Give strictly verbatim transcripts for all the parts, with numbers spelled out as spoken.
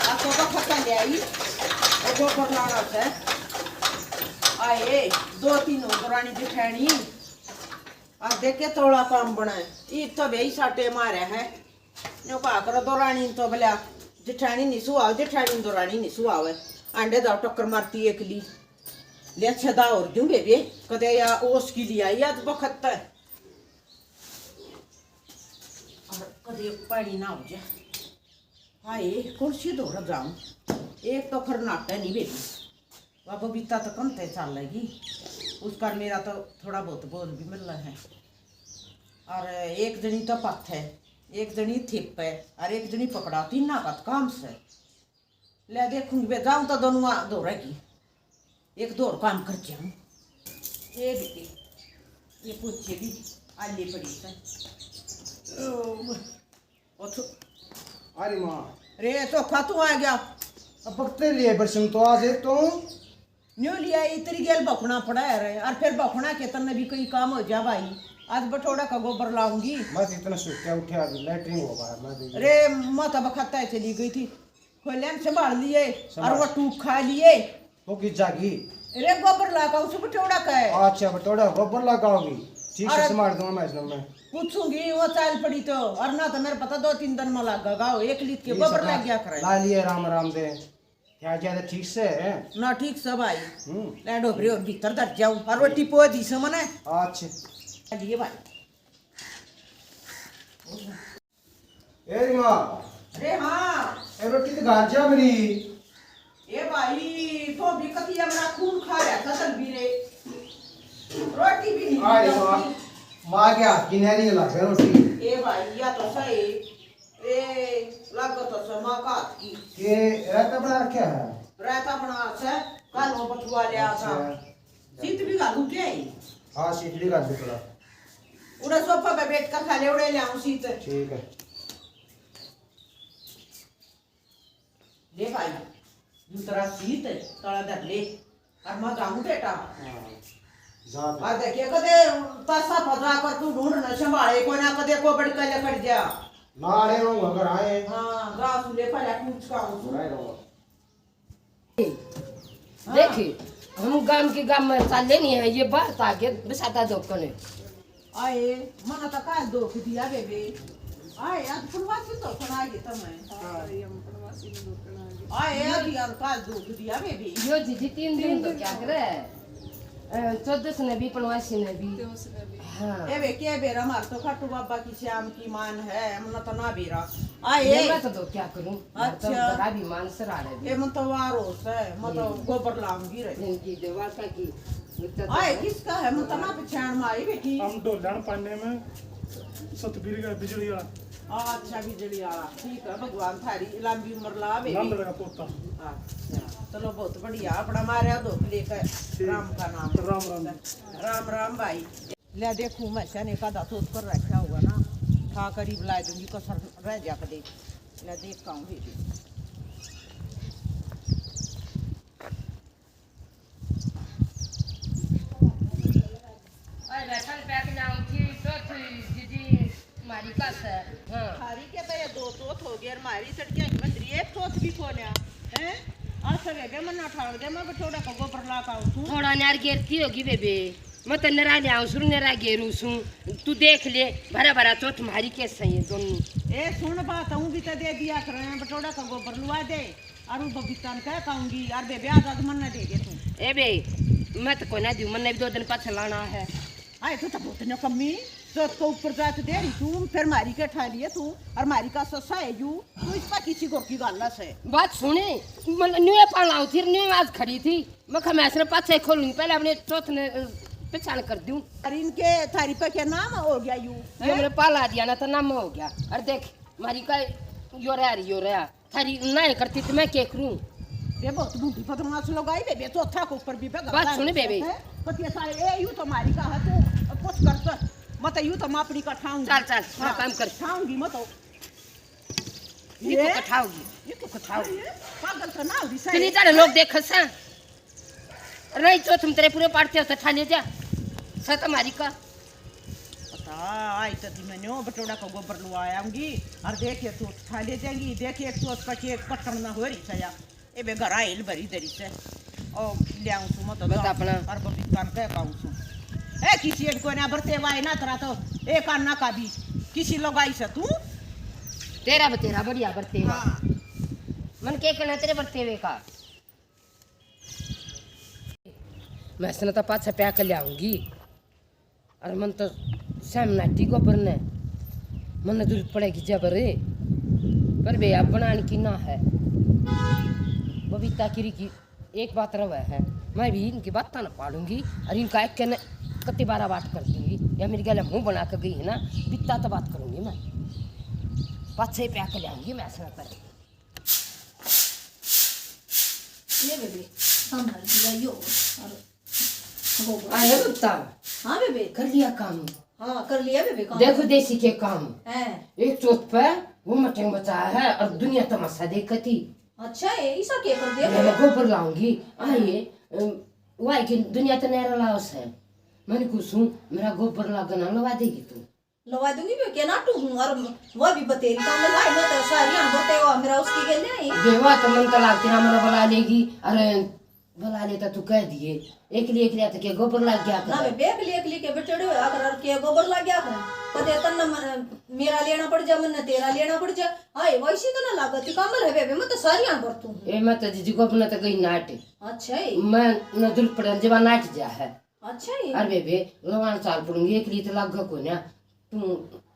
आपको तो खत्म ले आई, वो गोबर लाना से आए, दो तीन हो दरानी जिठानी। आ देखे तोड़ा काम बनाए, ईब तो बेई साटे मारे है। न्यू कहा करो, दो रानी तो बोलिया, जिठानी नहीं सुहाव, जिठानी दो रानी नहीं सुहाव है। अंडे दाव टक्कर मारती एकली। ले, अच्छा दा और दूं बेबे, कदे या ओस की लिया याद बखत तै। और कदे पानी ना हो जाए। हाय, कौन सी दौड़ जाऊं? एक तो खरनाटा नहीं बेबी, वह बबीता तो कम ते चालेगी, उसका मेरा तो थोड़ा बहुत बोल भी मिल रहा है। और एक जनी तो पथ है, एक जनी थिप है, और एक जनी पकड़ा, तीन ना का तो काम से। ले देखूंगी बे, जाऊं तो दोनों दौड़ेगी, एक दौड़ काम कर जाऊं। ये भी, ये पोछे भी आली पड़ी है। ओ, ओ, अरे माँ। रे चोखा तू आ गया। अब पकते लिए बरसम तो आज एक तो। न्यू लिया, इतरी गेल बखना पड़ा है रे। और फिर बखना के तन्ने भी कोई काम हो जा भाई। आज बटोड़ा का गोबर लाऊंगी। मैं तो इतना सुत्या उठे, आज लेटरिन होगा, मैं तो रे, मैं तो बखत तय चली गई थी। खोले ने संभाल लिए। और वो टूक खा लिए। वो किस जागी? रे गोबर लागा उस बटोड़ा का है। अच्छा, बटोड़ा गोबर लगाओगी। ठीक से अरे संभाल दूंगा मैं इसमें। पूछूंगी वो चाल पड़ी तो, और ना तो मेरे पता दो तीन दिन में लगेगा, एक लीत के ये गोबर सब लग गया करे। ला लिए राम राम से। क्या ज्यादा ठीक से है? ना ठीक से भाई। हम्म। ले डोबरे और भीतर धर जाऊं, और रोटी पो दी से मने। अच्छा। लिए भाई। ए री माँ। अरे हाँ। ए रोटी तो घाल जा मेरी। ए भाई, तो भी कतिया मेरा खून खा रहा था तलबी रे। रोटी भी नहीं अरे माँ। माँ के हाथ की नहरी लग गई रोटी। ए भाई, या तो सही। ए, लग तो से माँ का हाथ की। के रायता बना रखा है? रायता बना से, कल वो बथुआ ले आता। अच्छा। सीत भी घालू के आई? हाँ, सीत भी घाल दे थोड़ा। उड़े सोफा पे बैठ कर खा ले, उड़े ले आऊं सीत। ठीक है। ले भाई, दूसरा सीत तला धर ले। और मैं जाऊं बेटा। हाँ, जा। और देखिए कदे तसा फजा कर तू ढूंढ न संभाले कोई ना, कदे को बड़ के लकड़ जा। ना रे, वो अगर आए। हाँ, जा सुले पहले पूछ का हूँ। बुराई रहो। हाँ। देखी, हम गाम के गाम में चाले नहीं है, ये बाहर ताके बिसाता दो कने। आए, मना तो काल धोख दिया बेबे। आए, आज प्रवासी धोखन आ गए तमें। हाँ, ये हम प्रवासी ने धोखन आ गए। आए, आज यार काल धोख दिया बेबे। यो दीदी तीन दिन तो क्या करे? अ, चौदस ने भी, पनवासी ने भी। हाँ। ए बे, के बेरा मार तो खाटू बाबा की श्याम की मान है, मना तो ना बेरा। आए। ये मैं तो दो क्या करूं? अच्छा। बड़ा भी मान से राड़े भी। ए, मैं तो वार हो से, मैं तो हम्म। गोबर लाऊंगी रे। इनकी देवा का की, उत्तर आए, तो किसका है? मैं तो ना पहचान में आई बेटी। हम ढोलन पाने में सतबीर का बिजली वाला। अच्छा, बिजली वाला। ठीक है, भगवान थारी लंबी उम्र लावे। नंद लगा पोता। अच्छा, चलो, बहुत बढ़िया। अपना मारे दो लेकर ठीक। राम का नाम। राम राम। राम राम भाई। ले देखूं, मैं सने का दा तोत कर रखा होगा ना, खा करीब ला दूंगी, कसर रह जा कदे। ले देख का हूँ भेजू। और राशन पैक ना उठी, तो थी दीदी मारी का सर। हाँ। थारी के तो ये दो तोत हो गए, और मारी सड़कियां की मंदरी एक तोत भी कोन्या, हैं? और सवेरे मन्ना ठाड़ दे, मैं बटोड़ा का गोबर ला का उठूं। थोड़ा नार गिरती होगी बेबे। मैं तो नरा ले आऊं सूं, नरा गेरू सूं। तू देख ले, भरा भरा चौथ मारी के सही है दोनों। ए, सुन बात, हूँ भी तो दे दिया करें, बटोड़ा का गोबर लुआ दे, और वो बबीता ने कह कहूंगी, यार बेबे, आज, आज मन्ने दे दे तू। ए बे, मैं तो कोई ना दूं, मन्ने भी दो दिन पाछे लाना है। आए, तू तो बहुत न कमी, चौथ को ऊपर जात दे रही तू, फिर मारी के ठा लिए तू, और मारी का ससा है यू, तू इस पर किसी को की गाला से। बात सुने, मतलब न्यू ये पाला उठी, न्यू आज खड़ी थी। मैं कहा, मैं इसने पाछे खोलूंगी, पहले अपने चौथ ने, अ, पहचान कर दूं। अरे इनके थारी पे क्या नाम हो गया यू? ये हैं? मैंने पाला दिया ना, तो नाम हो गया। अरे देख, मारी का यो रहा, यो रहा। थारी ना ही करती तो मैं क्या करूं? ये बहुत बूढ़ी बदमाश लोग आई बेबे, चौथा के ऊपर भी बेगा बात सुन बेबे। हैं? पतिया सारे, ए, यू तो मारी का है, तू कुछ कर तो, मत यू तो मैं अपनी का ठाऊंगी। चल, चल, अपना हाँ, काम कर। ठाऊंगी मत। ये ये? क्यों कठाओगी? ये क्यों कठाओगी? ये पागल तो ना हो रही सर। चली जा रे, लोग देख सा। नहीं तो तुम तेरे पूरे पार्टी होते ठा ले जा। सत हमारी का। हाँ, आई तो थी मैंने ओ बटोड़ा का गोबर लुआ आऊंगी। और देख, ये चोट खा ले जाएंगी। देख, एक चोट का केक पटन ना हो रही सया। ए बे, घर आइल भरी धरी से। ओ, ले आऊं सु मत बता अपना। और बबीता ने कह पाऊं सु। ए, किसी एक कोने बरते वाए ना तेरा तो। ए, कान ना का भी। किसी लोग आई से तू? तेरा बतेरा बढ़िया बरते वा। हाँ। मन के कहना तेरे बरते वे का? मैं इसने तो पाछे प्या के ले आऊंगी। अरे मन तो सहम नाटी गोबर ने, मन जरूरत पड़ेगी जबर। पर बे, अब बनान की ना है। बबीता किरी की एक बात रवे है, मैं भी इनकी बात ना पाड़ूंगी। और इनका एक कहने कति बारह बात कर दूंगी। या मेरी गले मुंह बना के गई है ना, बित्ता तो बात करूंगी मैं। पाछे प्या के ले आऊंगी मैं इसने पर। ये बेबे, संभाल लिया यो। और गोबर। आया बबीता? हाँ बेबे। कर लिया काम? हाँ, कर लिया बेबे काम। देखो देसी के काम। हैं। एक चौथ पे वो मटन बचाया है और दुनिया तमाशा देखती। अच्छा है, ऐसा क्या कर दिया? मैं गोबर लाऊंगी। आइए, अम, वाई की दुनिया तो नहरा लाओ से। मैंने कुछ हूँ, मेरा गोबर लागना लवा देगी तू? लवा दूंगी, मैं क्या नाटू हूँ। और वो भी बतेरी काम में लाई, मैं तो सारी अनपढ़ हो, मेरा उसकी गेल नहीं। बेवा तो मन तो लागती ना, मन बुला लेगी। अरे बुला लेता तू कह दिए, एकली एकली तो के गोबर लाग गया ना कर। बेबे, एकली एकली के बेटड़े होया कर, और के गोबर लाग गया कर। कदे तन्ने मन-, मेरा लेना पड़ जा, मन्ने तेरा लेना पड़ जा। हाय, वैसी तो ना लागत, तू काम है बेबे, मैं तो सारी अनपढ़ तू हूँ। ए, मैं तो जीजी को अपना तो गई नाट। अच्छा है। मैं न दुल पड़न जब नाट जा है। अच्छा ही। अरे बेबे, लवान चाल पड़ूंगी, एकली तो लाग को ना। तू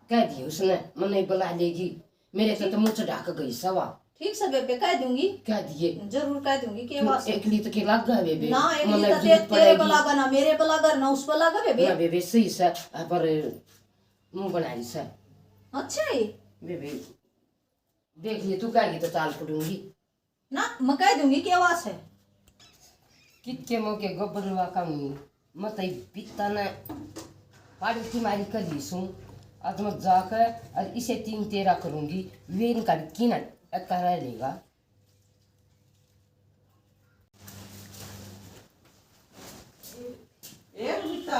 कह दिए उसने, मन्ने बुला लेगी। मेरे तो, तो मुंह चढ़ा के गई सवा। ठीक से बेबे, कह दूंगी। कह दिए। जरूर कह दूंगी, के तू वास्ते? एकली तो के लाग गया बेबे? ना, एकली मन्ने तो जरूरत ते-, तेरे पड़ेगी। पे लागा ना, मेरे पे लागा ना, उस पे लागा बेबे। ना बेबे, सही से, आ, पर मुंह बना रही से। अच्छा ही। बेबे, देख लिए, तू कहेगी तो चाल पड़ूंगी। ना, मैं कह दूंगी, के वास है? कितके मौके गोबर लुआ कहूंगी, मैं तो बित्ता ने पाड़ी की मारी कर ली सूं। आज मैं जाकर और इसे तीन तेरा करूंगी, वे इनका की ना करा लेगा। ए, रुता।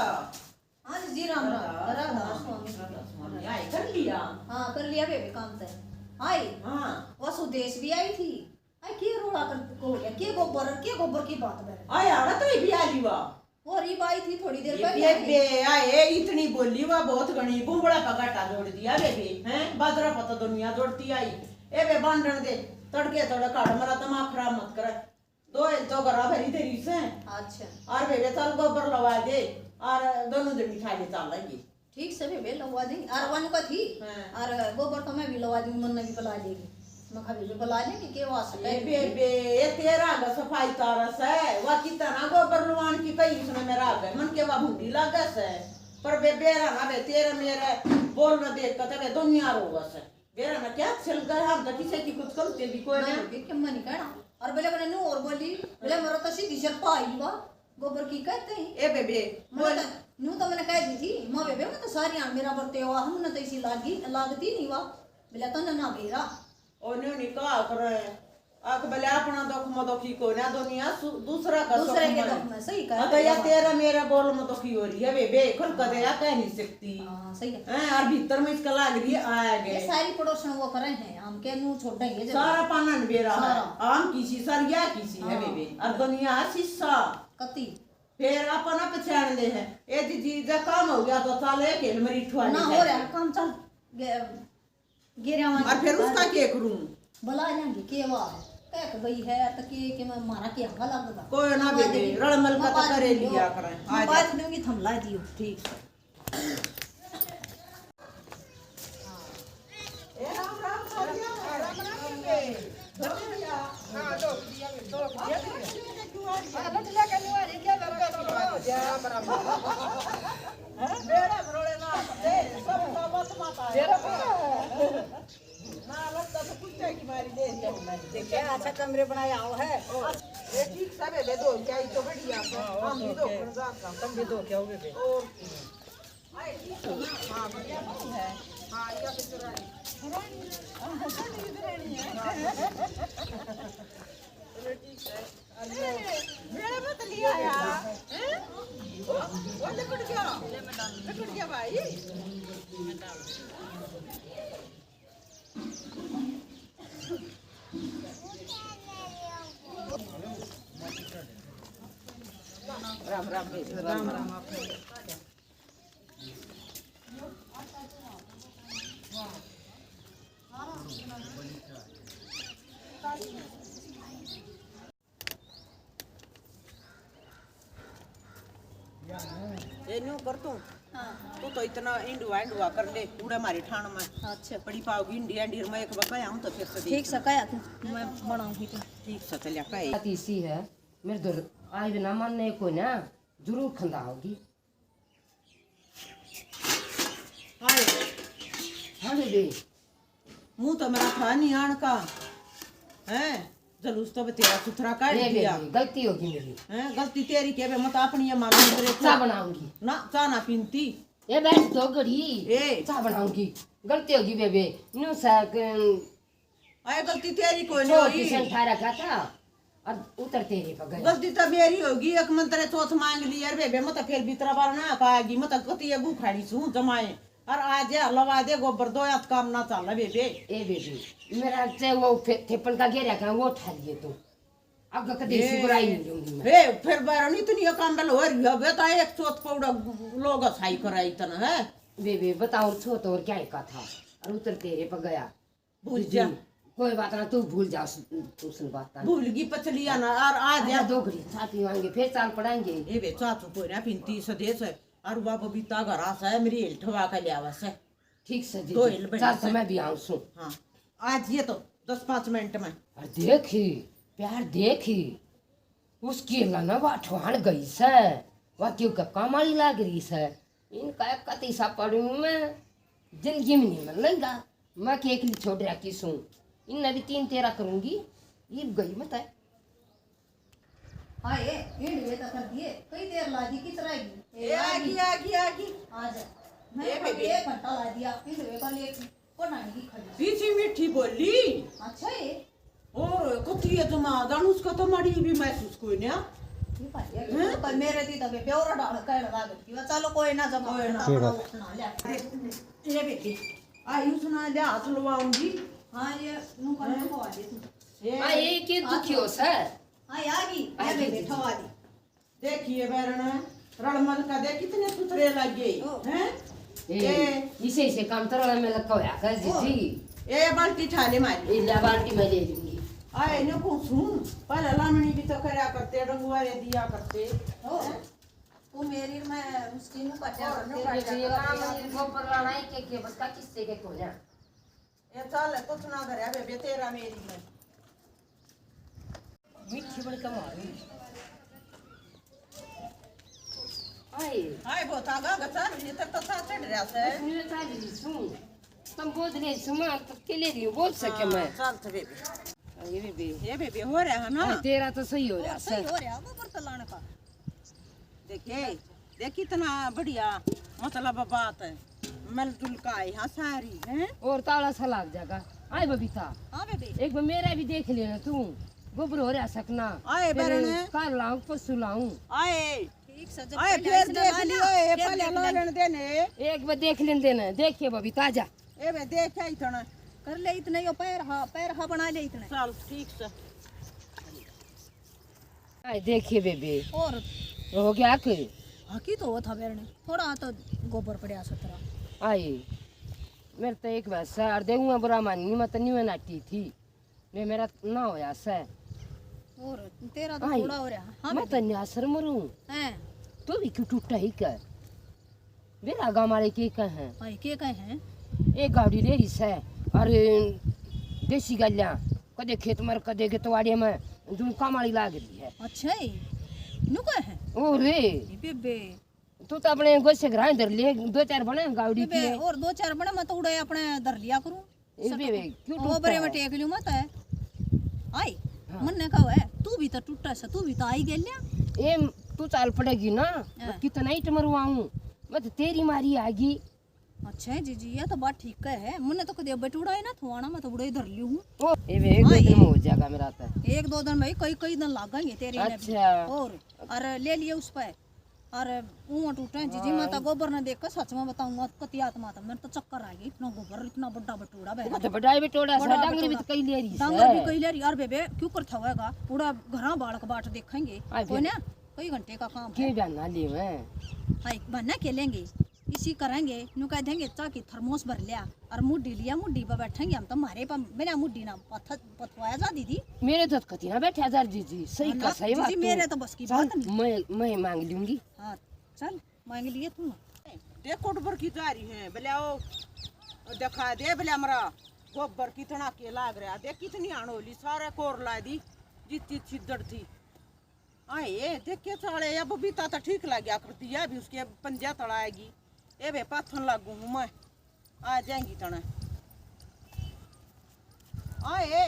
हाँ जी, जी, राम राम। राधा, राधा स्वामी। राधा स्वामी। आए, कर लिया? हाँ, कर लिया बेबे काम तो। आए? हाँ। वो सुदेश भी आई थी। आए, के रोला कर, को हो गया? के गोबर, के गोबर की बात है? आए, आड़ा तो ये भी आ ली वा। और ये आई थी थोड़ी देर ये पहले। बेबे, आए, इतनी बोली वा, बहुत घणी बुबड़ा पगाटा जोड़ दिया बेबे, हैं? बादरा पता दुनिया जोड़ती आई। ए बे, बांधण दे, तड़के तड़के काट, मेरा दिमाग खराब मत कर। दो, दो घरा भरी धरी से। अच्छा। और बेबे चल गोबर लवा दे, और दोनों जनी खा ले चालेंगे। ठीक से बेबे, लवा देंगे। और वन का थी। हाँ। और गोबर तो मैं भी लवा दूंगी, मन्ने भी बुला लेगी। मैं कहा बेबे बुला लेंगे, के वास ये है? बेबे, ये तेरा का सफाई तारा से, वा कितना गोबर लवान की कही उसने मेरा आगे, मन के वा भूंडी लागे से। पर बेबे रहा ना बे, तेरे मेरे बोल न देख के तेरे दुनिया रोवा से। बेरा ना क्या छिल गए, हम तो किसी की कुछ कमती भी कोई ना नहीं। बेबे, के मैं नहीं कहना। और बोले, बोले, नू और बोली, बोले, मेरा तो सीधी सिर पाई वा, गोबर की कहते ही। ए बेबे, मैं बोल। तो, नू तो मैंने कह दी थी, माँ बेबे, मैं तो सारी आन मेरा बरते हुआ, हम ना तो इसी लागी, लागती नहीं वा। बोले, तो ना, ना बेरा। और न्यू नहीं कहा करे, आख भले अपना दुख में दुखी को ना दुनिया, सु-, दूसरा का दूसरे सुख के में। दुख में, सही कहा अगर या बेबे। तेरा मेरा बोल में दुखी हो रही है बेबे, खुल कर या कह नहीं सकती। हाँ, सही है। हैं, और भीतर में इसका लाग रही है, आया ये गए। सारी पड़ोसन वो करे हैं, हम के नू छोड़ेंगे जब। सारा पाना न बेरा है। सारा। आम किसी सर या किसी है हाँ। बेबे, और दुनिया है शीशा। कति। फिर अपन ना पहचान ले है, ए जी, जी, जा काम हो गया तो चल, एक हेल मरी ठुआ ना नहीं हो जाए। रहा काम, चल। गे-, गिरया और फिर उसका के करूं? बुला लेंगे, के वा है? कह के गई है, तो के, के मैं मारा के आगा लगेगा। कोई ना बुला बेबे, देंगे। रल मिल के तो करे लिया करें। मैं आ जा। बात दूंगी, थम ला दियो। ठीक। ए, राम राम, साथियों। राम राम बेबे। धो दिया। हाँ, धो दिया, धो दिया। हाँ, लट लेके नुआ रही, क्या करता तू? राम राम। हैं? मेरा भरोले ना, दे, सब का मत माता है। तेरा भरोले। ना, लगता तो कुत्ते की मारी दे दिया। देखिए, अच्छा कमरे बनाए आओ है। ओ, ये ठीक सब है, दो क्या ही तो बढ़िया। हाँ, हम भी ओके, दो ओके। खर्चा का। तुम भी दो क्या हो गए? और हाँ, बढ़िया तो है। हाँ, ये तो चुरानी। चुरानी है। हाँ, चुरानी है। चलो, ठीक है। अरे, मेरा मत लिया यार। हैं? ओ, ओ, लिपट गया। लिपट गया भाई। राम राम बेबे, राम राम। ए, न्यू कर तू। हाँ। तू तो इतना इंडुआ इंडुआ कर ले, पूरे मारी ठाण में। अच्छा। पड़ी पाओगी इंडिया इंडिया में, एक बार कहा हूँ तो फिर से ठीक देख। से कहा तू, मैं बनाऊंगी तो। ठीक से चलिया कहे। बात इसी है, मेरे दो आज ना मानने को ना, जरूर खंदा होगी। हाय। हाँ बेबे। मुंह तो मेरा था नहीं आण का। हैं? जलूस तो तेरा सुथरा काट ए दिया। बेबे, गलती होगी मेरी। हैं? गलती तेरी के बे, मत अपनी ये मालूम तेरे को। चाय बनाऊंगी। ना, चाय ना पीनती। ए बैठ दो घड़ी। ए। चाय बनाऊंगी। गलती होगी बेबे। न्यू सा, क-, आए गलती तेरी कोई नहीं छोटी होई। सन ठा रखा था और उतर तेरे पर गया। गलती तो मेरी होगी, एक मंत्र चौथ मांग ली यार बेबे, मैं तो फिर भीतरा बार ना आएगी, मैं तो कती अगू खाड़ी सूं जमाए। और आज ये हलवा दे गोबर दो, याद काम ना चल बेबे। ए बेबे, मेरा से वो फे-, थेपन का घेरा का वो ठा लिए तू। अब कदे ए, ऐसी बुराई नहीं लूंगी मैं। ए, फिर बार नहीं इतनी काम बल हो रही है, बे तो एक चौथ पौड़ा लोग हसाई कराई तन है। बेबे, बताओ चौथ और क्या का था? और उतर तेरे पर गया। भूल जा। कोई बात ना, तू भूल जा उस, उस बात का। भूल गई पचलिया ना, और आ जा। दो घड़ी चाय पीवाएंगे, फिर चाल पड़ाएंगे। ए बे, चाचू कोई ना पीनती सदेश है, और वो बबीता घरा से मेरी हेल ठवा के लियावा से। ठीक से जी, दो जी। हेल बनी चाल से। मैं भी आऊं सूं। हाँ, आज ये तो दस पाँच मिनट में। और देखी, प्यार देखी, उसकी लना वा ठवान गई से, वा क्यों का काम वाली लाग रही से। इनका एक कती सा पड़ूं मैं, जिंदगी में नहीं मिलेगा। मैं के एकली छोड़ रखी सूं, इन्हें भी तीन तेरा करूंगी। इब गई मत है। हाय, हिंडवे तो कर दिए, कई देर लागी, किस रहेगी? ए, ए, आ गई, आ गई, आ गई। आ जा। मैं ए, बेबे। एक घंटा ला दिया, हिंडवे का लेके कोना नहीं खड़ी। इसी मीठी बोली। अच्छा है। और कती है जमा, जान उसका तो माड़ी भी महसूस कोई ना। ये भाई, ये हैं? तो मेरे दी तो बेबे और डाल कर लगा देती है। चलो कोई ना, जमा कोई ना। कोई बात। सुना ले। ये बेटी, आयु सुना ले, हाथ लवाऊंगी। हाँ, ये नुका हैं? नुका आ दे तू। ये हाँ, ये के आ दुखी तो। हो सर? हाँ, ये आ गई। आ ये गई बेबे, दीदी। ठवा दी। देखिए बैरण, रलमल का देख कितने सुथरे लग गए, ओ। हैं? ए, ए। इसे, इसे काम तो रलमल का होया कर ओ। जीजी। ए, बाल्टी ठा ले मारी। ए, ले बाल्टी मैं ले लूंगी। आए ने को सुन, पहले लामणी भी तो करया करते, रंगवारे दिया करते, ओ। हैं? तू मेरी मैं उसकी मुँह काटा ओ, करते। ये काम ये गोबर लाना है के, के बस का किस्से के को जा। ये चाल है, कुछ ना करे, अबे, बे, तेरा मेरी में। मीठी बन के मारी। आए। आए, बहुत आगा, आगा चाल, ये तक तो साथ चढ़ रहा से। बस मैं चाल रही सूं। तुम बोल रहे सुमा, तो के ले रही हो, बोल सके हाँ, मैं। चाल तो बेबे। ये बेबे। ये बेबे हो रहा है ना? हाँ, तेरा तो सही हो रहा सही से। हो रहा, वो पर तो लाने का। देखे, देख कितना बढ़िया, मतलब, बात है, मिलजुल का है यहाँ सारी, हैं? और ताला सा लाग जाएगा। आए बबीता, हाँ बेबे। एक बार मेरा भी देख लेना तू, गोबर हो रहा सकना। आए तेरे बरन। कार लाऊं, पशु लाऊं। आए। ठीक से जब आए, कर लिया फिर इसने देख ला लियो, लिया, ए, फिर पहले देख ला लेने। लेने देने। एक बार देख लेने देना, देखिए बबीता, आजा। ए बे, देख क्या इतना। कर ले इतने, यो पैर हा, पैर हा बना ले इतने। चल, ठीक से। आए, देखिए बेबे। और? हो गया के? हाँ, की तो वो था बेरने। थोड़ा तो गोबर पड़ा सतरा। आए, मेरे तो एक बार सर दे हुआ बुरा मानी, मैं तो नहीं नाटी थी। ने मेरा ना होया से। और तेरा तो आई। थोड़ा हो रहा। हाँ मैं बेबे। तो न्यासर मरूं। हैं। तू भी क्यों टूटा ही कर? मेरा गाँव वाले के कहे हैं? भाई, के कहे हैं? एक गाड़ी ले रही से, और देसी गालियाँ, कदे खेत में, कदे गतवाड़े में, जुमका मारी लाग रही है। अच्छा ही, न्यू कहे हैं? ओ रे। ये बेबे। तू तो अपने गोसे घर धर ले, दो चार बने गाड़ी बेबे, की। और दो चार बने, मैं तो उड़े अपने धर लिया करूँ। ए सब बेबे, क्यों वो टूटा बरे है? में टेक लियो मत है। आई, हाँ। मन ने कहो है, तू भी तो टूटा सा, तू भी तो आई गेल्या। ए, तू चाल पड़ेगी ना, हाँ। मैं कितना ही मरवाऊं, मैं तो तेरी मारी आगी। अच्छा है जीजी, ये तो बात ठीक है। मुन्ने तो कदे बटूड़ा है ना, थवाना मैं तो उड़े धर लियो हूँ। ओ, ए बे, एक दो दिन में हो जाएगा मेरा तो। एक दो दिन में, कई, कई दिन लागेंगे तेरे ने भी। अच्छा। और, और ले लिए उस पे। अरे ऊँट उठे जीजी, मैं तो गोबर ने देख के सच में बताऊंगा, कति आत्मा था, मेरे तो चक्कर आ गई। इतना गोबर, इतना बड़ा बटोड़ा बहरा। तो बड़ा बटोड़ा सा, बड़ा डांगरी भी बटोड़ा। तो कई ले रही डांगरी भी कई ले रही। अरे बेबे, क्यों कर था होएगा? पूरा घरा बालक बाट देखेंगे। कोई ना, कई घंटे का काम है। के बहाना ले मैं? हाय, बहाना के लेंगे, इसी करेंगे, न्यू कह देंगे, "चा की थर्मोस भर लिया और मुड्डी लिया, मुड्डी पर बैठेंगे हम।" तो मारे पर मेरा मुड्डी ना पथ-, पथवाया जा दीदी। मेरे तो कति ना बैठा जा जीजी, सही का सही बात। मेरे तो बस की बात नहीं। मैं, मैं मांग लूंगी। हाँ, चल, मांग लिए तू। देख, कुट भर की जा रही है, बोले, "आओ, दिखा दे," बोले, "हमारा गोबर कितना के लाग रहा, देख, कितनी अनहोली, सारा कोर ला दी, जितनी छिद्दड़ थी।" आए, देखे साले, अब बबीता तो ठीक लग गया करती है, अभी उसके पंजा तला आएगी। ए बे, पाथन लागू हूँ मैं, आ जाएंगी तने। आए,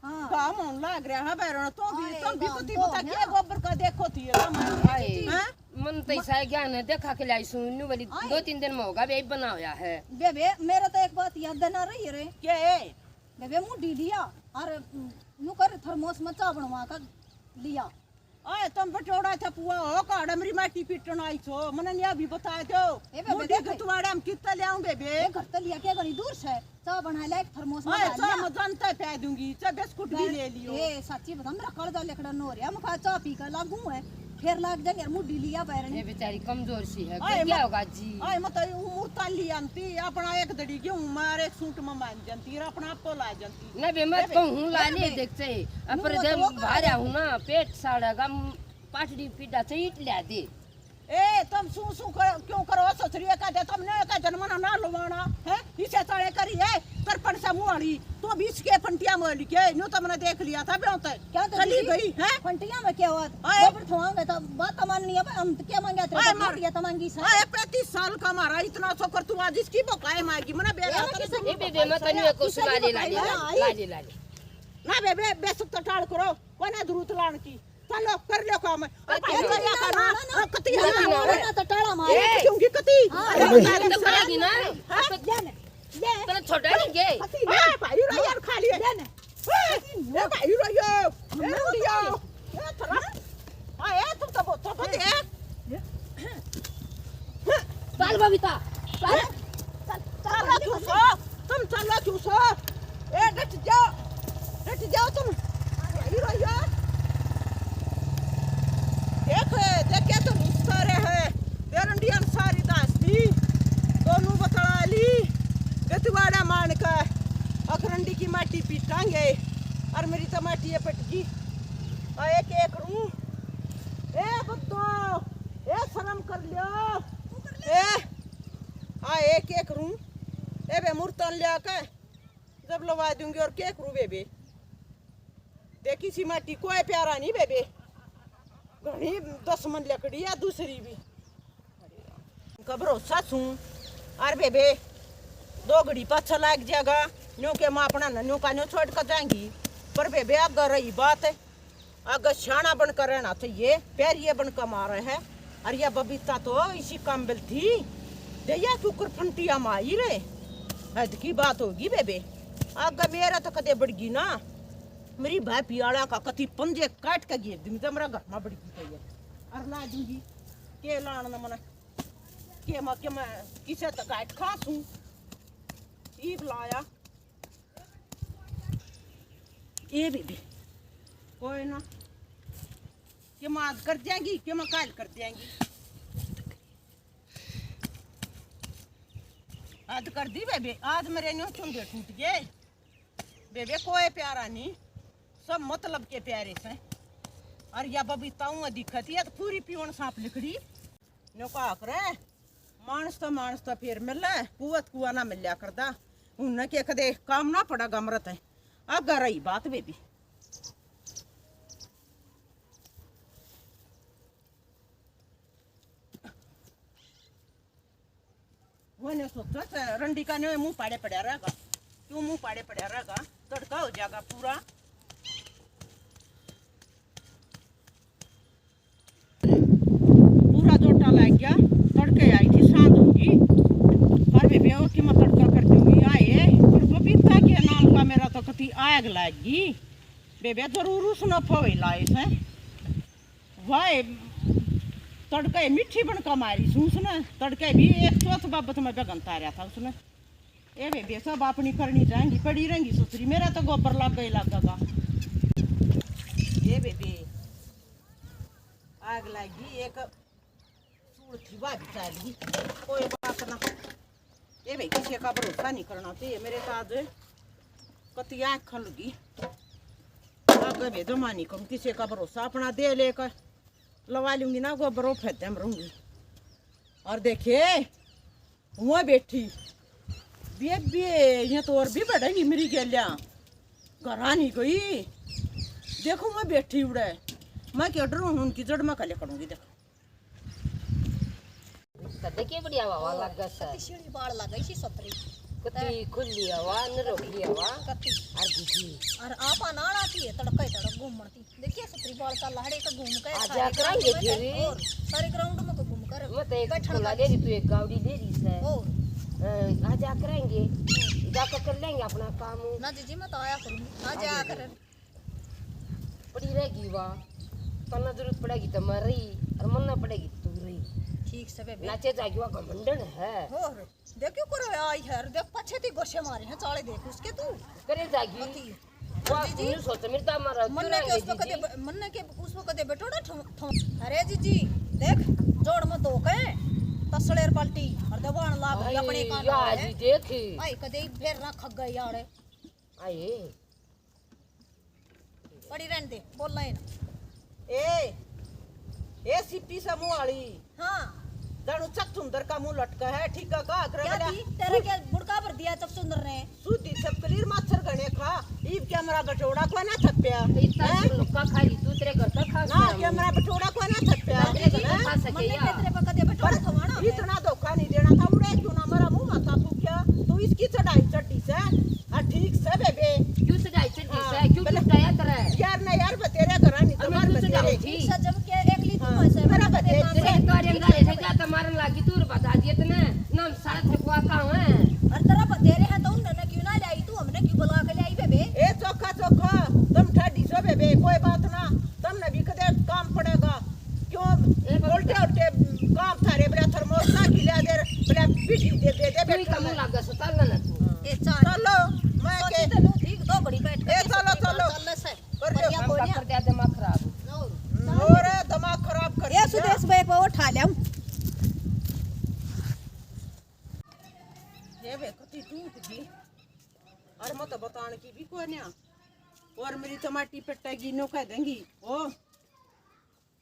हाँ। काम होने लाग रहा है बैरण, तो भी, आए, तो भी काम पति तो बता है। क्या गोबर का देखो थी, ये काम है। आए। हैं? मन तो ऐसा है, ज्ञान है, देखा के लाई सुन, न्यू वाली आए। दो तीन दिन में होगा, बे बना होया है। बे, बे, मेरा तो एक बात याद ना रही रे। क्या है? बे, बे, मुंह डी लिया, और न्यू कर थर्मोस में चा बनवा कर लिया। ओए, तुम बटोड़ा था पुआ हो, काड़ मेरी माटी पीटन आई छो, मने न्या भी बता दो। ए बेबे, मुंडी देख। के तुम्हारे हम कितना ले आऊं बेबे? ए, घर तो लिया क्या घणी दूर से? चा बना ले, एक थर्मोस में ओए, डाल चा लिया। मैं जानता है प्या दूंगी, चा बिस्कुट भी ले लियो। ए, सच्ची बता, मेरा कालजा लेकड़ा नो रहा, मैं कहा चा पी कर लागू है, फिर लाग जाएंगे, मुंडी लिया बैरनी। ये बेचारी कमजोर सी है, ओए, कर क्या मत, होगा जी? ओए, मत उम्र ताली आंती, अपना एक दड़ी गेहूं मार, एक सूट में मान जाती, अपना आपको ला जाती। ना बे, मत कहूँ, ला ले, देख से। अपर जब भारा हूँ ना, पेट साड़ेगा, पाटड़ी पीड़ा से ईट ल्या दे। ए, तुम सू सू कर, क्यों करो? ससुरिया का दे, तुमने का जन्म ना, ना लुवाना, हैं? इसे साले करी है, तरपन से मुंह आली। तो बीच के फंटिया में लिखे, न्यू तुमने देख लिया था, ब्यों तक। क्या तो चली दीदी, गई, हैं? फंटिया में क्या हुआ? आए। बाबर थवांगे तो बात माननी है, हम तो क्या मांगे तेरे आए, से? मार। ये तो मांगी सर। आए, पैंतीस साल का हमारा, इतना सो कर तू आज इसकी बकाए मांगी, मना बेरा ये था, किसे तुम ए, बेबे, मत नहीं, को सुना ले, ला ले, ला ले, ला ले। ना बेबे, बेसुध तो टाल करो, कोने जरूरत लान की। चलो, कर लो काम। और भाई, ना, ना, ना, ना, ना। कती ना, ना, ना, ना, तो टाला मार। ए, क्योंकि कती? हाँ। अरे, तो करेगी ना। हाँ? ले ले, ले। तने छोटा नहीं गे। कती ना। ए, भाई, रो यार, खा लिए। ले ले। ए, ए, भाई, रो यो। ए, रो यो। ए, थोड़ा। हाँ, ए, तुम तो बहुत, तो बहुत, ए। चल बबीता, चल। चलो चूसो, तुम चलो चूसो। ए, डट जाओ, डट जाओ तुम। हीरो यार। देख, देखे तुम उस सारे है। बेरंडियन सारी दास्ती। दोनों बतला ली। गतिवाड़ा मान का। अखरंडी की माटी पीटांगे। और मेरी तो माटी ये पटकी। आ, एक, एक रू। ए, बुद्धो। ए, शर्म कर लियो। ए, आ एक, एक रू। ए बे, मुर्तन लिया के जब लवा दूंगी और के करू बेबे? देखी सी माटी कोई प्यारा नहीं बेबे। घणी दुश्मन लकड़ी है दूसरी भी। का भरोसा सूं। अर बेबे, दो घड़ी पाछा लाग जाएगा, न्यू के माँ अपना न न्यू का न्यू छोड़ कर जाएंगी। पर बेबे, आगे रही बात, आगे स्याणा बनकर रहना चाहिए, प्यारिये बनकर मारे है। अर या बबीता तो इसी काबिल थी, दे या क्यों कर फंटिया में आई रे। हद की बात होगी बेबे, आगे मेरा तो कदे बढ़गी ना, मेरी भाई पियाला का कति पंजे काट के घेर दूंगी, तो मेरा घर में बढ़गी तो ये। अर ला दूंगी, के लान न मना। के मैं, के मैं किसे तो गाइट खा सूं। ईब लाया। ए बेबे, कोई ना। के मैं आज कर देंगी, के मैं काल कर देंगी। आज कर दी बेबे, आज मेरे न्यू चुंडे टूट गए। बेबे कोई प्यारा नहीं, सब मतलब के प्यारे से। और या बबीता हूँ दिखती है तो पूरी पीवन सांप लिखड़ी। न्यू कहा करे, मानस तो मानस तो फिर मिले, कुआ तो कुआ ना मिल्या करदा। उन्हें के कदे काम ना पड़ा गमरत है। आगे रही बात बेबी। वो ने सोचा से रंडी का ने मुंह पाड़े पड़ा रहेगा। क्यों मुंह पाड़े पड़ा रहेगा? तड़का हो जाएगा पूरा। पूरा जोटा लग गया, तड़के आई थी, सांझ होगी। पर बेबे, और कि मैं तड़का कर दूंगी, आए, पर बबीता के नाम का मेरा तो कति आग लग गई। बेबे, जरूर उस नफा हुई लाए से। वाह, तड़के मीठी बनका मारी सूं उसने, तड़के भी एक चौथ बाबत में बगन तारया था उसने। ए बेबे, सब अपनी करनी जाएंगी, पड़ी रहेंगी सुथरी, मेरा तो गोबर लग गई लगेगा। ए बेबे, आग लागी एक सूल थी, वा भी चाली, कोई बात ना। ए भाई, किसी का भरोसा नहीं करना चाहिए। मेरे तो आज कति आँख खुल गई, आगे भेजो माँ नहीं करूँ किसी का भरोसा, अपना दे लेकर लवा लूंगी ना गोबर, वो फैदे में रहूंगी। और देखे, वहाँ बैठी बेबे, ये तो और भी बढ़ेगी मेरी गेल्या, घरा नहीं गई। देखो, वहाँ बैठी उड़े, मैं क्यों डरूँ, उनकी जड़ में कले करूँगी। देखो, कदे के बढ़िया हवा लागे से। कति सीढ़ी बाल लागे इसी सतरी। कति खुली हवा, निरोगी हवा। कति। और दीदी। और आपा नाला की है, तड़का ही तड़क घूमण थी। देखिए, सतरी बाल का लाड़े का घूम के आजा सारे करांगे ground में फिर। और सारे ground में को घूम कर मैं तो एक बैठण झोला लग ले रही, तू एक गावड़ी ले रही से। और। अ, आजा करांगे। जाकर कर लेंगे अपना काम। ना जीजी, मैं तो आया करूंगी। आजा आजा। कर। पड़ी रहेगी वा, तन्ने जरूरत पड़ेगी तो मैं रही, और मन ना पड़ेगी तो तू रही। ठीक से बेबे। नाचे जागी वा घमंडन है। और देखियो करो आई है, देख पाछे ती गोशे मारे हैं, चाले देख उसके तू। करे जागी। पति। वा, जीजी, तूने सोच मेरे तो हमारा मन ने के उसको कदे ब-, मन ने के उसको कदे बेटोड़ा ठो-, ठो-, अरे जीजी, देख, जोड़ में धो के, तसड़ेर पलटी, और दबाण लाग गई अपने कान या में। जी देख। आई कदे ही फेर ना खग गई यार। आई। पड़ी रहने दे, बोलना है ना। ए, ए सीपी समूह वाली। हाँ। जानू चक सुंदर का मुंह लटका है, ठीक है का? अगर क्या बड़ा दी? तेरे के बुड़का भर दिया चक सुंदर ने। सूदी छपकली माछर घणे खा, ईब क्या मरा बटोड़ा को ना थप्या? तो इतना हैं? सुन लुक्का खा रही तू, तेरे घर का खा ना, क्या मरा बटोड़ा को ना थप्या? ना, तेरे घर का हैं? खा सके मन्ने या? तेरे पे कदे बटोड़ा पर खवाना है। इतना धोखा नहीं देना था, उड़े क्यों ना मरा मुंह माथा फूक्या, तू इसकी चढ़ाई चढ़ी से। हाँ, ठीक से बेबे। क्यों चढ़ाई चढ़ी हाँ, से? क्यों बले, टूटाया तेरा? यार ना यार, बतेरे करा नहीं, और मैं तुम्हारे तुझसे बतेरे। जाऊँ थी। सजम के एकली तू हाँ, ऐसे मेरा बतेरे बतेरे तेरे से। तो अरे अंदर है, जा तो मारन लागी तू, बता दिए तने। नाम सारा थकुआ का है। और तेरा बतेरे है तो उन्होंने क्यों ना लाई तू, हमने क्यों बुला के लाई बेबे? ए चोखा चोखा, तुम ठाडी सो बेबे, कोई बात ना, तुमने भी कदे काम पड़ेगा। क्यों ए बाबा। उल्टे उल्टे काम थारे बड़ा थर्मोस ना खिला दे, बड़ा पीढ़ी दे दे दे तू ही बैठा कम है। लागे सताल ना तू। ए चाल। चलो, मैं सोची के तो लूं ठीक दो घड़ी बैठ के ए, चलो, चलो। चल ले से। कर लो। बढ़िया हम कोई का नहीं। कर दिया दिमाग खराब। और दिमाग खराब कर ये दिया। सुदेश भाई को उठा ले। ये वे कति टूट गई। और मत बतान की भी कोन्या। और मेरी टमाटी पट्टेगी, नो कह देंगी। ओ,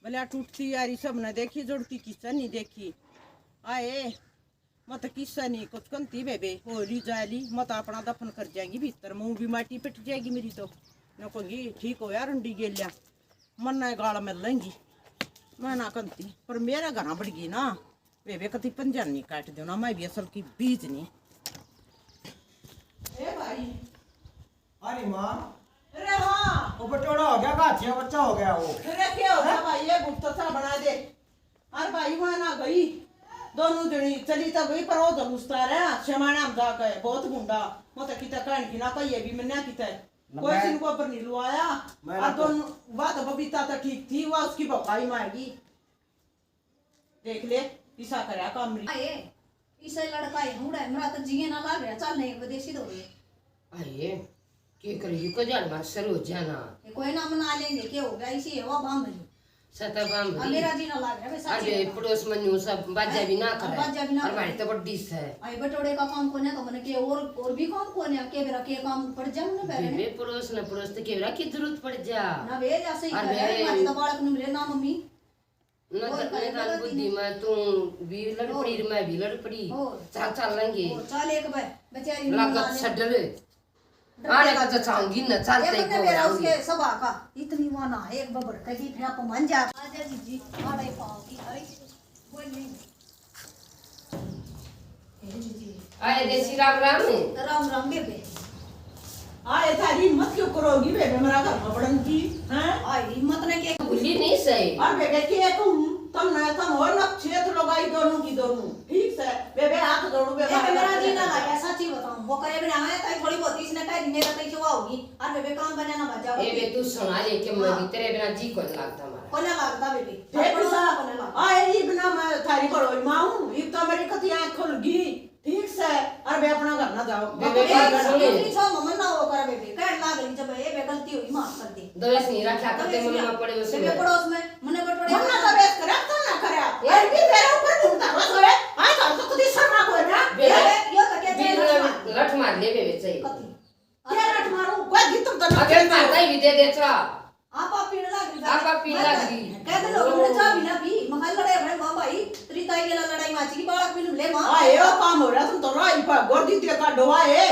भला टूटती यारी सब ने देखी, जुड़ती किस्सा नहीं देखी। आए, मत किस्सा नहीं, कुछ कंती बेबे, होली जाली, मत अपना दफन कर जाएगी भीतर, मुंह भी माटी पिट जाएगी मेरी तो। न कहूंगी, ठीक हो यार, रंडी गेल्या, मन्ना गाल मिल लेंगी। मैं ना कंती, पर मेरा घना बढ़ गई ना, बेबे कति पंजानी काट दो ना, मैं भी असल की बीज नहीं। ए भाई। अरे माँ। अरे हाँ। वो बटोड़ा हो गया, का अच्छे बच्चा हो गया वो। अरे क्या हो गया भाई, ये गुप्त सा बना दे। अरे भाई, वहाँ ना गई, दोनों जनी चली तो गई, पर वो जलूस तारा है, शमाना हम जाके बहुत गुंडा, मतलब कितना कहन की ना पाई, ये भी मन्ना कितना। कोई मैं सिन को ऊपर नहीं लुआया। मैं और तो दोनों, वह तो बबीता तो ठीक थी, वह उसकी भौकाई मारेगी। देख ले, इसा करया काम री। आए, इसे लड़का ही हुड़ा है, मेरा तो जिए ना लाग रहा, चल नहीं, विदेशी दो रे। आए, के करी, को जान मार सर हो जाना। ये कोई ना मना लेंगे, के हो गया, इसी हवा बांध रही। सता बांध अब रही। मेरा जी ना लाग रहा, मैं अरे, सच्ची बता। पड़ोस में न्यू सब बाजा भी ना हाँ, करे। बाजा भी ना और करे। हमारी तो बड्डी से। आई बटोड़े का काम कोने तो मने के और, और भी काम कोने, के बेरा के काम पड़ जाए ना बेरे। बेबे, पड़ोस न पड़ोस तो के बेरा की जरूरत पड़ जा। ना वे ऐसे ही और करे, बेरे हमारी तो बालक नु मिले ना मम्मी। न और त-, करे न तो ना बुद्धि में तू भी लड़ और पड़ी, मैं भी लड़ पड़ी। और चल, चल लेंगे। और चल एक बार, बेचारी लागत मना ले। छडर। आने का तो चाहूंगी न, चल एक ते ने को मेरा आऊंगी। उसके सभा का इतनी वाना है, एक बबर कही फिर आप मान जा। आजा जीजी, आड़े पाओगी। अरे, बोल नहीं। ए जीजी। आए देसी राम राम। राम राम बेबे। आए, थारी हिम्मत क्यों करोगी बेबे, मेरा घर में बड़न की, हैं? आई हिम्मत ने के भूली नहीं सही। और बेबे के कहूं, तुम ना, तुम हो ना छेद लगाई दोनों की दोनों। ठीक से, बेबे हाथ जोड़ू, बेबे ए, मेरा जी ना लागे, सच्ची बताऊं, वो करे बिना आया, ताई थोड़ी बहुत इसने कह दी, मेरा तो क्यों होगी, और बेबे काम बने ना बजा ए होगी। बे, तू सुना ले के मैं हाँ। भी तेरे बिना जी को नहीं लगता हमारा। कोना लागता बेबे। देख पड़ोस सा, में कोना लागता। आए इब ना मैं थारी बड़ोई माँ हूँ, इब तो मेरी कति आँख खुल गई। ठीक से, अरे बे अपना घर ना जाओ। बेबे, बात सुन। इतनी छो ममन ना हो कर बेबे, कहन लाग रही जब ये बे गलती हुई, माफ कर दे। दवेश नहीं रखा करते, दवेश मन नहीं। में पड़े उसे बेबे में। पड़ोस में, मने पर पड़े मन्ना उसे। दवेश करे, तो ना करे। यार भी मेरे ऊपर घूमता बस होए। आज हम तो कति शर्मा कोई ना। बेबे, यो तो क्या बीच में लठ मार ले बेबे, चाहिए। कति? क्या लठ मारूं? कोई भी तुम तो ना अबे मारता ही भी दे दे, चला। आप, आप पीने लाग रही, आप, आप पीने लाग रही। कह दे लोग, हमने चाह भी ना पी, मखा लड़ाई अपने माँ भाई, तेरी ताई गेला लड़ाई माची की, बालक भी ले माँ। आए, ओ काम हो रहा, तुम तो राई पर गोदी दे का डोआ है,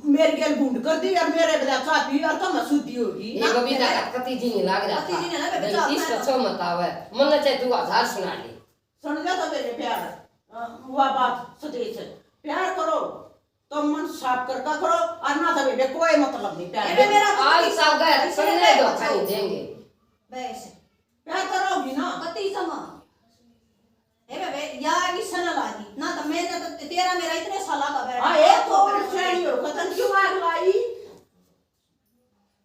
मेरे गेल गुंड कर दी और मेरे बजा चाह पी और तुम अशुद्धि होगी। ये ना, बबीता मेरे का कति जी नहीं लाग रहा कति था। जी नहीं ना, बेबे, गलती चाह से पी। सो मत आवे, मन चाहे तू हजार सुना ले। सुन जा तो मेरे प्यार, अ, हुआ बात सुदेश, प्यार करो तो मन साफ करका करो, और ना तो बेबे कोई मतलब नहीं प्यार। अरे मेरा तो आज किसी सागर किसी ने सुनने नहीं दो, पूछा। खाई देंगे। बस। प्यार करोगी ना? कति समा। ए बेबे, या किसन लागी? ना तो मैं तो तेरा मेरा इतने साला का बैठा। हाँ, एक तो और श्रेणी हो, खतन क्यों आग लाई?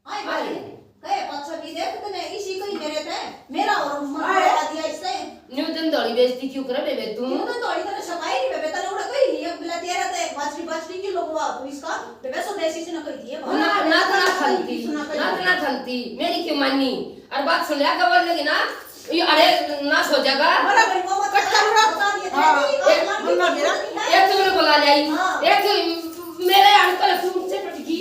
आए भाई, आए। कहे पाछा भी देख तने इसी कहीं मेरे थे, मेरा और मन आए। बता दिया इससे। न्यू दिन दौड़ी बेइज्जती क्यों करे बेबे तू? न्यू दिन दौड़ी तने सकाई नहीं बेबे, तने उड़ा कहीं नहीं है, बिला तेरा ते बाछड़ी, बाछड़ी की लोग हुआ तू इसका, बेबे स्वदेशी से ना कही दिए, ना, ना, ना खलती, ना, ना खलती, मेरी क्यों मानी? और बात सुन लिया कबर लगी ना, ये अरे नाश हो जाएगा। अरे भाई, वो मत कट कर रहा। बता दिए थे हाँ, कि एक आसमान की बंदा मेरा, नहीं है। एक तो मैंने बुला लिया ही, हाँ। एक मेरे अंकल तुमसे पटकी।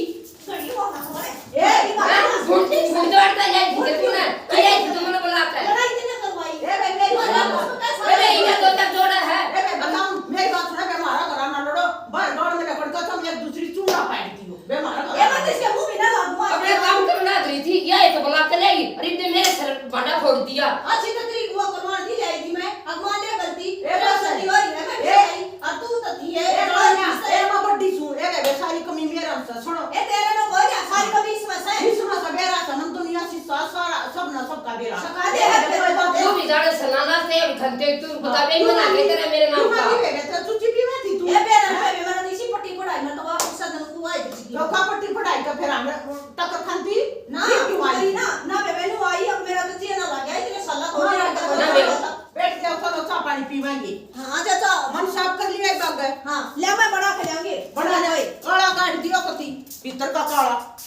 घड़ी वो ना बोले। ए, घड़ी वो ना। हाँ, घुंटी, घुंटी दौड़ता है, ये घुंटी तूने, ये तुमने बुला के। लड़ाई तूने करवाई। ए भाई, मेरी बात सुन। ए भाई, ये तो तक जोड़ा है। ए भाई, बताओ, मेरी बात सुन, बे मारा करा ना लड़ो, बाहर गाड़ में लकड़ का तुम एक दूसरी चूड़ा पाट दियो, बे मारा करा। ए, मैं तो इसके मुंह भी ना लागू, आज अपने काम करना रही थी, या ये तो बुला के ले आई, अरे, इतने मेरे सर भांडा फोड़ दिया। अच्छी तो तेरी वो करवा दी जाएगी मैं, अब मान ले गलती, ए, तेरा बस। गलती हो रही है, मैं ए। नहीं, और तू तो थी, ए, ए, बड़ा ए, गुस्सा ए, है। मैं बड्डी सूं, ए, ए, सारी कमी मेरा से, सुनो। ए, तेरे में कोई ना, सारी कमी इसमें से। इसमें से बेरा से, हम दुनिया से सा-, सारा, सब ना, सबका बेरा। सका दे है, ए, तेरे को। तू भी जाने से नाना से, अभी घंटे तू बता, हाँ, बे, तू मना मांगी, के तेरे मेरे नाम तू का। मांगी बेबे, तेरा चुच्ची पीवे थी तू। ए, बेरा पे भी मैंने इसी पट्टी पढ़ाई, मैं तो वापस से तू आए तो का पट्टी पढ़ाई का फिर हम टक्कर खाती? ना, फिर क्यों आई? आई ना, ना बेबे, न्यू आई, अब मेरा तो जीना लग गया, इतने साला हो हाँ, गया, ना बेबे। बैठ जाओ, चलो, चाय पानी पीवांगे। हाँ, अच्छा, चाय। मन साफ कर लिया एक बार। हाँ, ले, मैं बना के लाऊंगी। बना ले, काला काट दियो कती, भीतर का काला।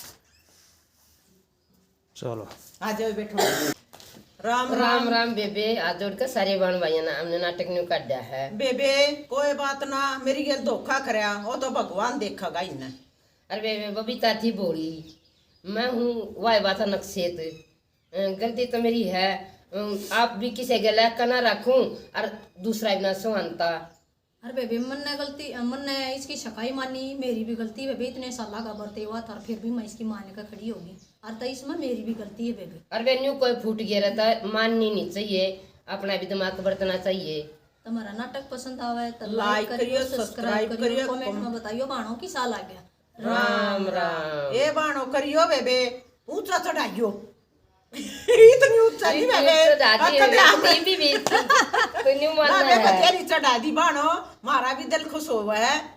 चलो। आ जाओ, बैठो। राम राम। राम राम बेबे, हाथ जोड़ के सारे बहन भाइयों ने हमने नाटक न्यू काटा है। बेबे, कोई बात ना, मेरी गेल धोखा करया, वो तो भगवान देखेगा इन्हें। अरे बेबे, बबीता थी भोली, मैं हूँ वाह बात नकसेत। अ, गलती तो मेरी है, अ, आप भी किसी गला का ना रखूं और दूसरा भी ना सुहानता। अरे बेबे, मन्ने गलती, मन्ने इसकी सकाई मानी, मेरी भी गलती बेबे, इतने साला का बरते हुआ था, फिर भी मैं इसकी मान के खड़ी होगी। और तो इसमें मेरी भी गलती है बेबे। अरे बे, न्यू कोई फूट गया रहता है, माननी नहीं चाहिए, अपना भी दिमाग बरतना चाहिए। तुम्हारा नाटक पसंद आवे तो like करियो, subscribe करियो, comment में बताइयो भाणो किसा लग गया। राम राम। ए भाणो करियो बेबे, ऊंचा चढ़ाइयो। इतनी ऊंचा नहीं बेबे। चढ़ा दी, कदे हम भी, भी, भी, तो न्यू मानना है। तेरी चढ़ा दी भाणो, मारा भी दिल खुश होवे है।